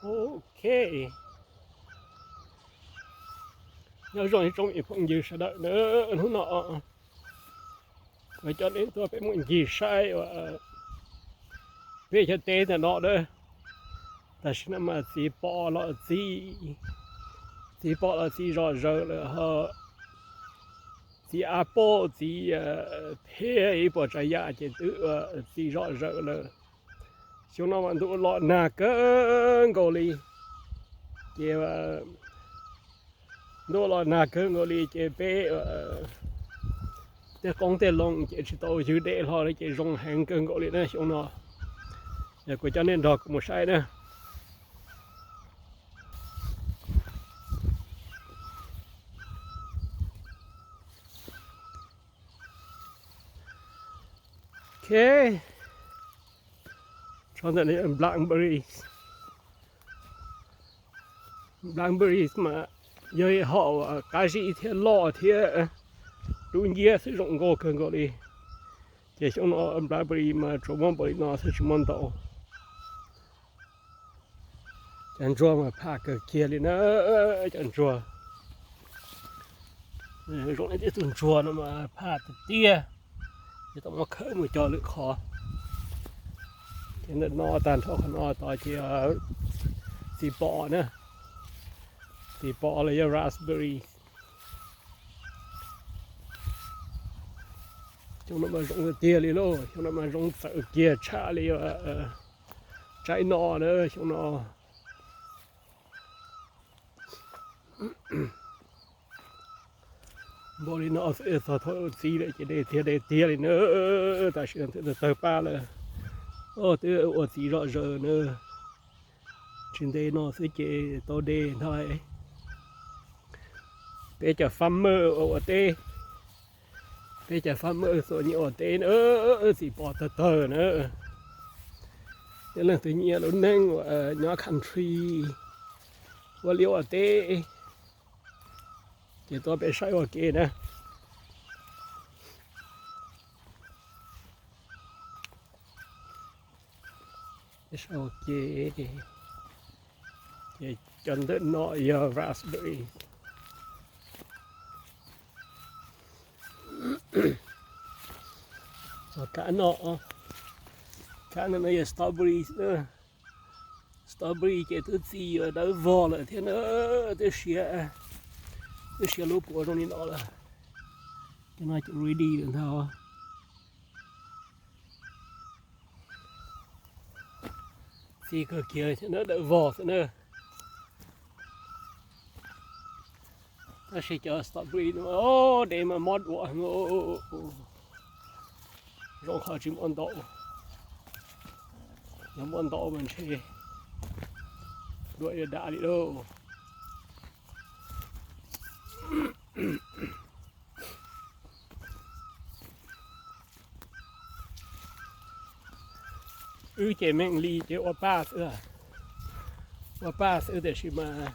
Ok, nyob zoo ib tsoom phooj ywg sawv daws na, hnub no kuv coj nej tuaj peb mus ncig saib peb chaw teb ntawm no na. Tam sim no mas txiv pom los txiv, txiv pom los txiv zom zaws lawm ho txiv av poj txiv phem ib puas tsav yam ces twb txiv zom zaws lawm. Xyoo no mas ntuj los nag kawg nkaus li, ces ntuj los nag kawg nkaus li ces peb tej qoob tej loo ces tsis tau ywg dej hlo li ces zoo heev kawg nkaus li na xyoo no. Yog kuv coj nej nrog kuv mus saib na. Ok, tsob ntawm no yog blackberries. Blackberries mas yog ib hom qab zib thiab loj thiab dub nciab xwb, zoo nkauj kawg nkaus li. Ces xyoo no blackberry mas tsuas muaj npaum li no xwb tsis muaj ntau. Cov ntsuag mas phaj kawg kiag li na, cov ntsuag. Zoo li tej tug ntsuag no mas phaj tiag tiag, ces tau muab khawb mus cog lwm qhov. Ces ntawm no tag nrho qhov no tod ces txiv pom na, txiv pom los yog raspberry. Xyoo no mas zoo tiag tiag li lauj, xyoo no mas zoo txawv kiag tshaj li tsaib no na xyoo no. Npaum li no xwb txog thaum txiv lawm ces dej tiag dej tiag li na. Tam sim no twb tawg paj lawm, twb ua txiv zom zaws na. Tsis ntev no xwb ces tau dej ntag. Peb cov farmer ua teb, peb cov farmer txom nyem ua teb na, txiv pom tawg tawg na. Tej leej twg nyiam lub neej uas nyob country ua liaj ua teb ces tuaj peb saib ua ke na. Peb saib ua ke. Ces cov ntawm no yog raspberry. Txog kab no, kab no yog strawberry na. Strawberry ces twb txiv yuav dawb vog lawm thiab na, twb siav, twb siav lub puav zoo li no lawm. Cov no ces ready lawm ntag. Txiv kawg kiag thiab na, dawb vog xwb na. Tab sis cov strawberry no dej mas mob duav heev, zoo qhov tsis muaj ntau, yog muaj ntau mas ntshe duav yuav dam li lauj. Wb ces meej li ces ua paj xwb, ua paj xwb tiam sis mas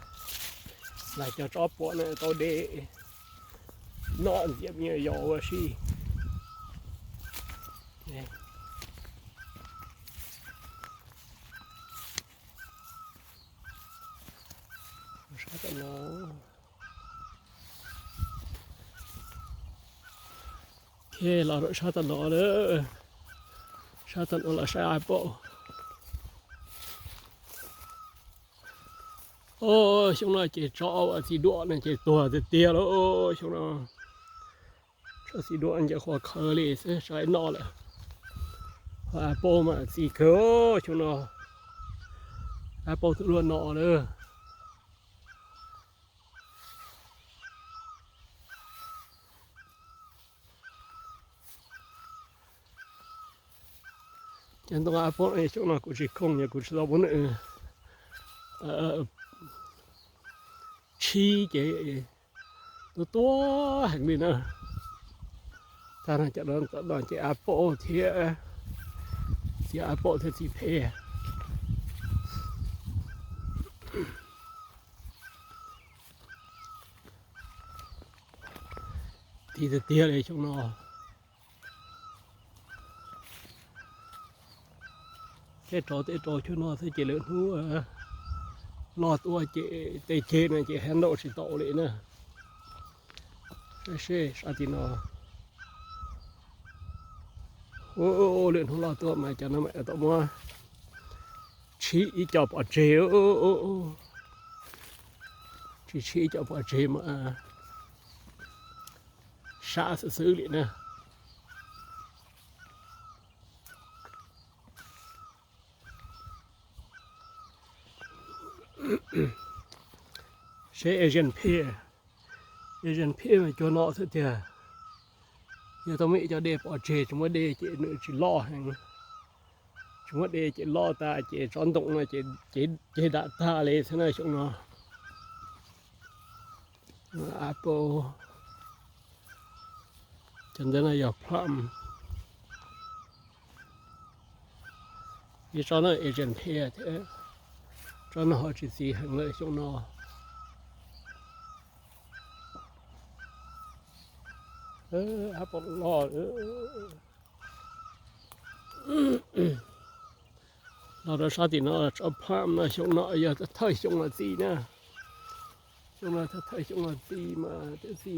lawv cov tsob puav no tau de noj ntxias me nyuam yaus ua si. Sab tom no, los rau sab tom no, sab tom no los saib apple. Xyoo no ces tsob uas txiv duav no ces tuag tiag tiag lauj. Xyoo no tsob txiv duav ces qhuav khawv li xwb, tsis noj lawm. Ho apple mas txiv kawg xyoo no, apple twb luag no lawm. Cov ntoo apple xyoo no kuv tsis khoom, yog kuv tsis tau muab nws tshib ces tuab tuab heev li na. Tag no cov no ces apple thiab, txiv apple thiab txiv phem. Txiv tiag tiag li xyoo no. Tej rau tej rau xyoo no xwb ces lwm hnub Loj tuaj ces tej ceg no ces hab ntaus tsis tau li na. Saib seb sab tim no. Lwm hnub loj tuaj mas cov no mas tau muab tshib ib co pov tseg. Tsis tshib ib co pov tseg mas sab xwb xwb li na. Seb Asian Pear, Asian Pear mas cuag no xwb tiag. Yog tau muaj ib co dej pov tseg tsis muaj dej ces nws tsis loj heev. Tsis muaj dej ces loj tas ces tsob ntoo no ces ceg dam tag li xwb na xyoo no. Apple, cov ntawd no yog plum. Ib tsob no Asian Pear thiab, tsob no ho tsis txi heev lawm xyoo no. Apple loj. Los rau sab tim no tsob plum no xyoo no yog thawj xyoo los txi na. Xyoo no thawj xyoo los txi mas twb txi,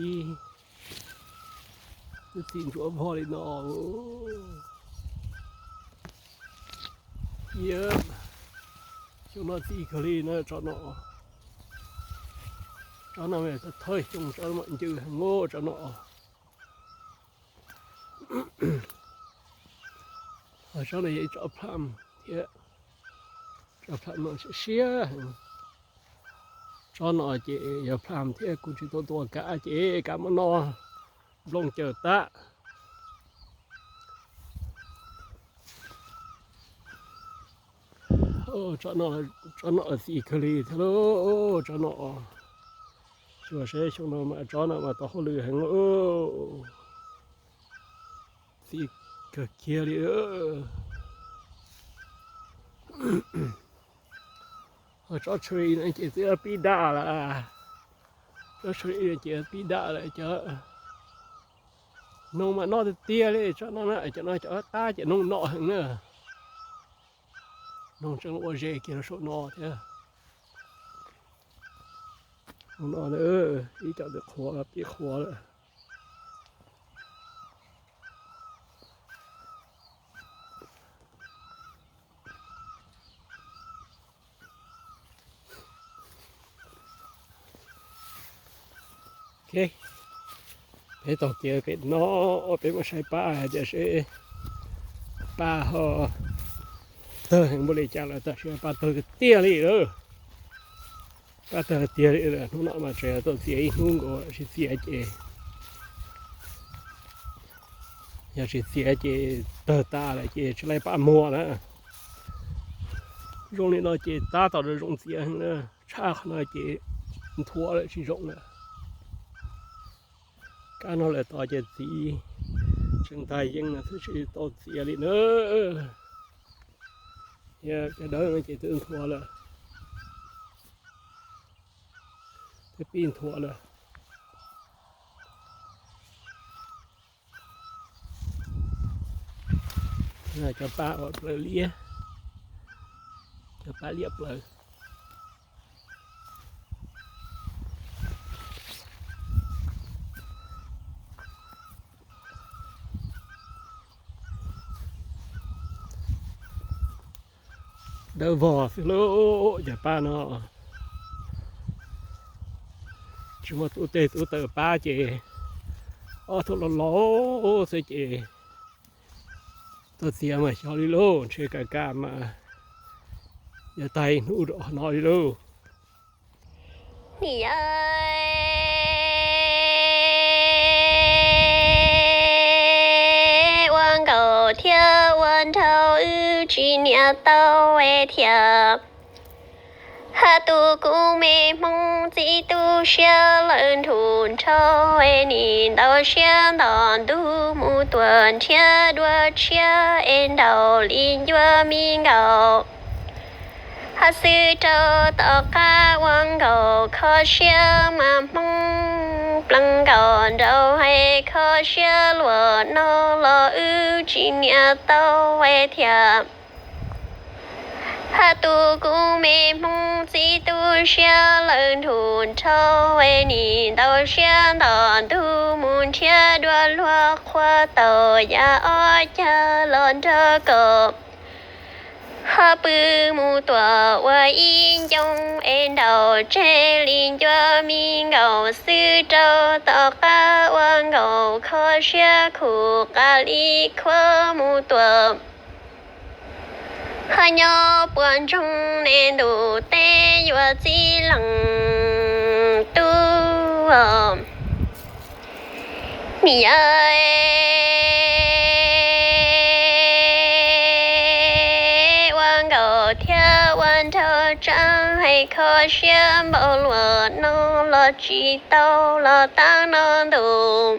twb txi ntsuav vog li no. Xyoo no txi kawg li na tsob no. Tsob no thawj xyoo tsob mam ncw heev tsob no. Ho tsob no yog ib tsob plum thiab, tsob plum no siab siab heev. Tsob no ces yog plum thiab kuv tsis tau tua kav ces kav muab noj nplooj caws tag. Tsob no txi kawg li thiab lauj, tsob no. Xyuas seb xyoo no mas tsob no mas tau hauj lwm heev lauj. Txi kawg kiag li. Ho tsob cherry no ces twb pib dam lawm. Tsob cherry no ces pib dam lawm cov. Noog mas noj tiag tiag li tsob no na, cov no cov qab ces noog noj heev na. Noog tseem ua zes kiag rau saum no thiab. Ub no ib co ntawd qhuav pib qhuav lawm. Peb taug kev pem no, peb mus saib paj hais tias seb paj ho tawg heev npaum li cas lawm, tab sis paj tawg tiag tiag li lawm. Paj tawg tiag li lawm, hnub no mas tseem tau txiav ib hnub nkaus tsis txiav ces, yog tsis txiav ces tawg tas lawm ces tsis laib paj muag na. Zoo li no ces tab tom zoo txiav heev na, tshaj qhov no ces nthuav lawm tsis zoo lawm. Kab no lawm tod ces txiv tseem ntag yeej no twb tsis tau txiav li na. Yog cov dawb no ces twb nthuav lawm, twb pib nthuav lawm. Cov paj uas plaws liab, cov paj liab plaws. Dawb vog xwb lauj, cov paj no. Tsis muaj tub teg tub taws pab ces ob tug laus laus xwb ces tuaj txiav mas xyov li lauj, ntshe kam kam mas yuav tag ib hnub rau qhov no li lauj. Niam, ua nkaus thiab ua nrau wb tsis niam tau es thiaj. Hab tus kuv me hmoob txiv tu siab lawm nrug nrau es nim ntau siab nto ntug mus tuam nrhiav dua tshiab es nraum li ncua mi nkaus. Hab xwb rau tom qab ua nkaus kho siab mas hmoob plees nkaus nraug hais kho siab luag no los wb tsis niam tau es thiaj. Hab tus kuv me Hmoob txiv tub siab lawv nrug nrhau, es nim ntau siab nto ntug mus nrhiav dua luag qhuav tau yam ob cag los nrog kom hab pw mus tuam ua ib ncoo, es nraum tseg li ncua me nkaus xwb rau tom qab ua nkaus kho siab khum qas li khuav mus tuam. Hab nyob puag ntsoog nws ntuj teb yuav txib leej tub. Nim yog ua nkaus thiab ua nraug tseeb, hais kho siab npaum luaj no los tsis tau los tav no ntuj.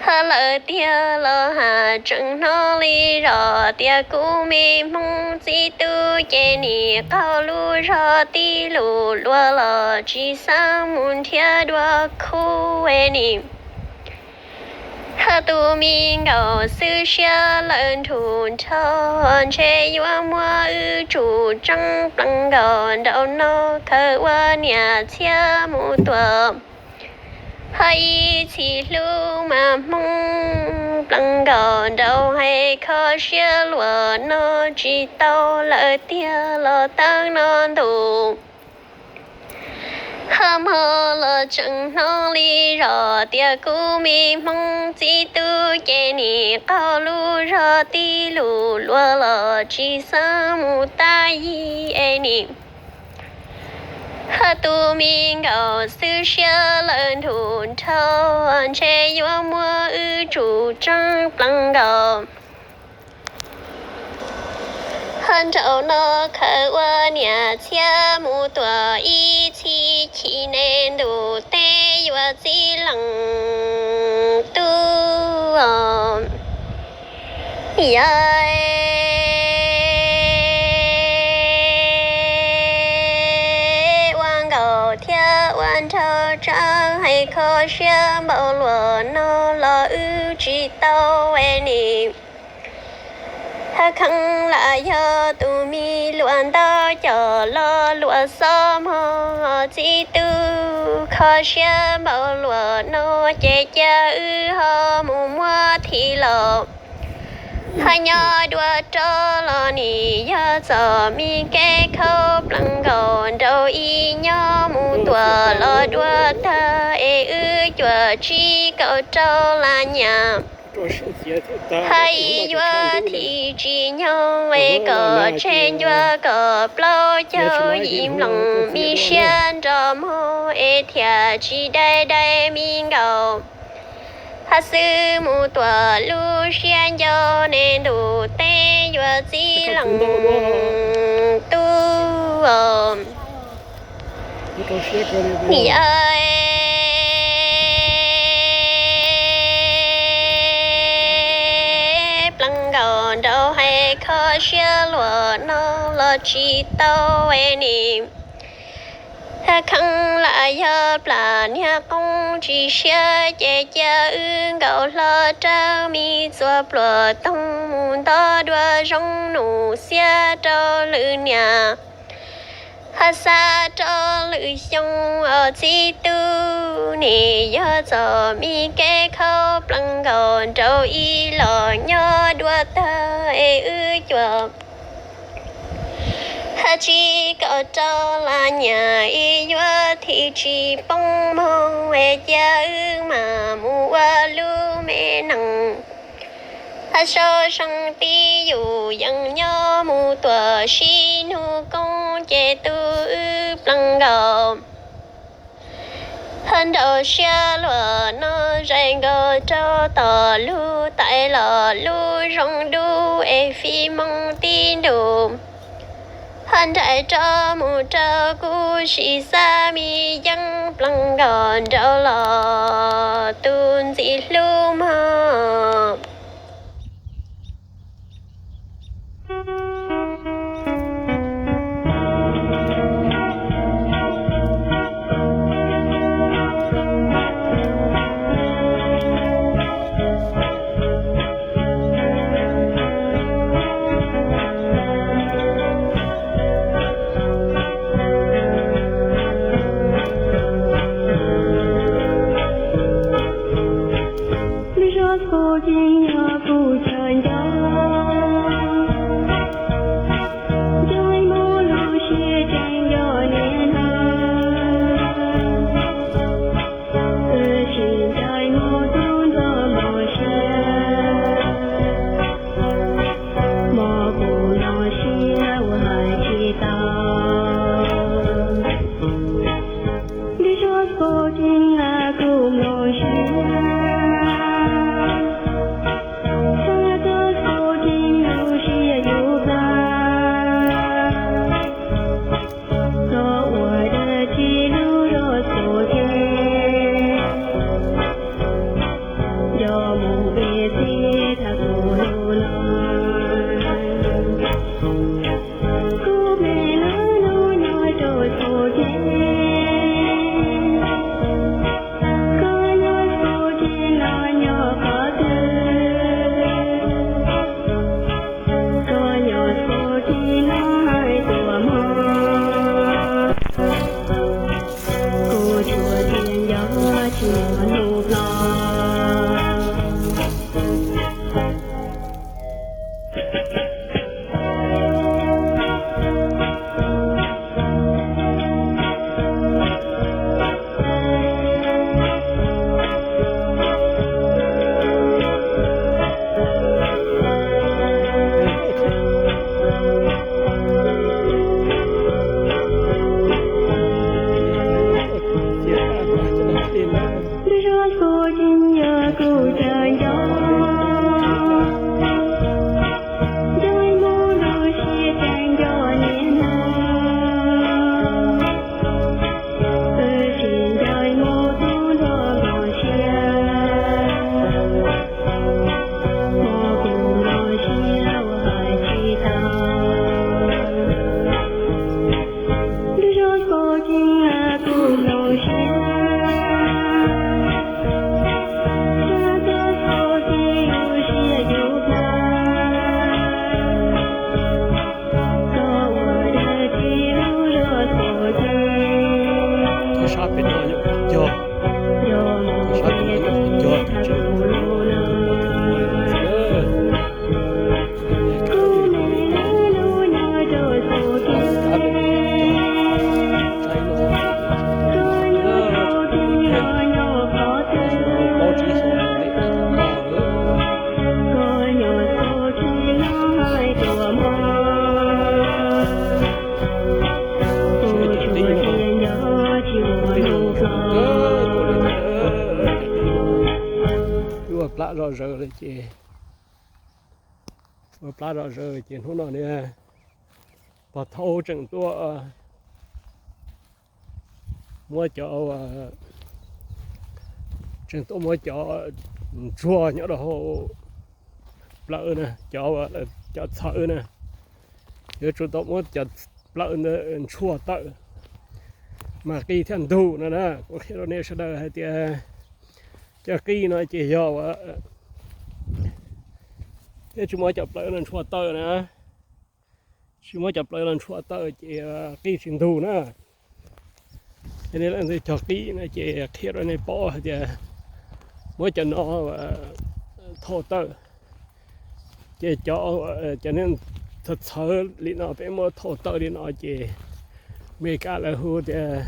Hab lawv tiag los has tseem hnov li zog tias kuv me Hmoob txiv tub ces nim qaug lub zog tib lus luag los tsis xav mus nrhiav dua khub es nim. Hab tus me nkaus xwb siab lawv nrug nrhau, ntshe yuav muab wb tsum tseeb plees nkaus nraum no khaws ua niam txiv mus tuam. Hab ib txhis hlub mas Hmoob plees nkaus nraum hais kho siab luaj no tsis tau lawm tiag los tav no ntuj. Hab mog los tseem hnov li zog tias kuv me Hmoob txiv tub ces nim qaug lub zog tib lus luag los tsis xav mus tav yig es nim. Hab tus me nkaus xwb siab lawv nrug nrhau, ntshe yuav muab wb tsum tseeb plees nkaus. Hab nraum no khaws ua niam txiv mus tuam ib txhis chim nws ntuj teb yuav txib leej tub. Yog ua nkaus thiab ua nraug tseeb, hais kho siab npaum luaj no los wb tsis tau es nim. Hab kheev lam yog tus me luam ntaub coj los luam xob mog txiv tub, kho siab npaum luaj no ces cia wb ho mus muab thim los. Hab nyob dua rau los nim yog txom me kev khaub plees nkaus nraum ib nyob mus tuam los dua tag es wb cuam tsib kaum rau las nyam. Hab ib yuav thim tsis nyoog es kom tseg ncua kom plaub caug yim nplooj mi siab nrov mog es thiaj tsis dai dai mi nkaus. Hab xwb mus tuam lub siab ncauj nws ntuj teb yuav txib leej tub. Nim yog plees nkaus nraum hais kho siab luaj no los tsis tau es nim. Hab kheev lam yog plam niag qoob tsis siab ces cia wb nkaus hlo raws mi txuas pluas toog mus nto dua zoo num xiab rau lwm niam. Hab xav rau lwm xyoo os txiv tub, nim yog txom me kev khaub plees nkaus nraum ib los nyob dua tag es wb cuam. Hab tsib kaum rau las nyam ib yuav thim tsis poob mog es cia wb mam mus ua lub me neej. Hab sau seej tib yus yeej nyob mus tuam sib nug koob ces tu wb plees nkaus. Hab nraum siab luaj no zais nkaus rau tom lub tais los lub zoo dub es fij moo tib ntus. Hab nraim rov mus rau kuv sim xav me yeeb plees nkaus nraum los tus ntxim hlub mog. Sab pem no yog cog, sab pem no yog cog. Twb ua plab zom zaws lawm ces, ua plab zom zaws ces hnub no niag pog thaub tseem tuaj muab cov, tseem tuaj muab cov ntsuag nyob rau hauv plawv na, cov, cov txhawv na, yuav tsum tau muab cov plawv ntawd ntshua tawm mas qij thiaj ntug no na. Kuv qhia rau nej sawv daws hais tias cov qij no ces yog ua, thiab tsis muab cov plawv no ntshua tawm na, tsis muab cov plawv no ntshua tawm ces qij tsis ntug na. Yog nej leej twg cog qij no ces qhia rau nej paub hais tias muab cov no thauj tawm. Ces cov, cov niag txhawv txhawv li no peb muab thauj tawm li no ces Meskas lawv hu tias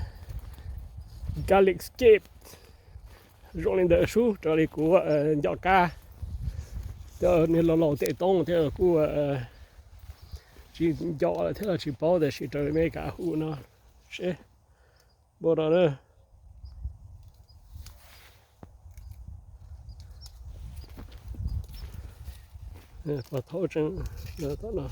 garlic scape. Zoo li ntawd sub, raws li kuv nco qab, cov niag laus laus tej toob thiab kuj tsis nco lawm thiab los tsis paub, tab sis raws li Meskas hu no seb. Npaj no na, pog thaub tseem tom no.